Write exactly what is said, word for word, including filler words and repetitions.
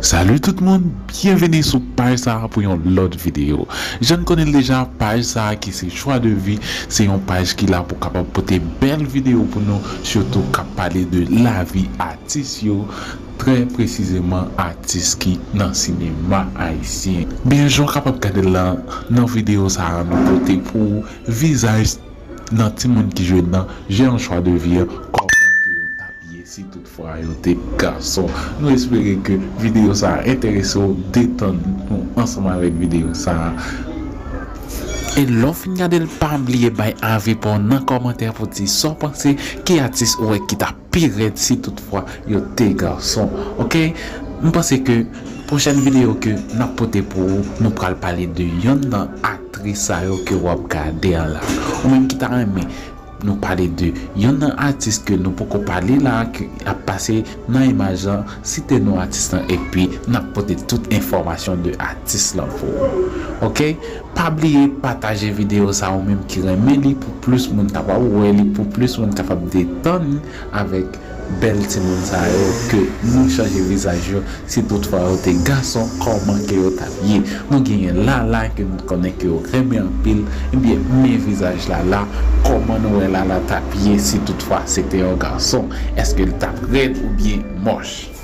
Salut tout moun, byenveni sou paj sa a pou yon lòt videyo. Jan n konnen l deja, paj sa a ki se Choix de Vie, se yon paj ki la pou kapab pote bèl videyo pou nou, sitou k ap pale de lavi atis yo, trè presizeman atis ki nan sinema ayisyen. Byen, jan w kapab gade l lan, nan videyo sa a, nou pote pou ou vizaj nan timoun ki jwe nan J'ai un choix de vie an, kòman ke yo t ap ye si toutfwa yo te gason. Nou espere ke videyo sa a enterese w, detann nou ansanm avèk videyo sa a. E lè w fin gade l, pa bliye bay avi pa w nan kòmantè pou di sa w panse, ki atis ou wè ki t ap pi rèd si toutfwa yo te gason. Oke? M panse ke pwochèn videyo ke n ap pote pou ou, nou pral pale de yonn nan aktris sa yo ke w ap gade an la. Ou menm ki ta renmen nou pale de yonn nan atis ke nou poko pale la, ke ap pase nan imaj lan, site non atis lan, epi n ap pote tout enfòmasyon de atis lan pou ou. Oke? Pa bliye pataje videyo sa ou menm ki renmen li pou plis moun kapab wè li, pou plis moun kapab detann avèk bèl timoun sa yo ke nou chanje vizaj yo, si toutfwa yo te gason, kòman ke yo t ap ye. Nou genyen Lala ke nou konnen ke yo renmen anpil, ebyen, men vizaj Lala, kòman nou wè Lala t ap ye si toutfwa se te yon gason? Èske l t ap rèd oubyen mòch?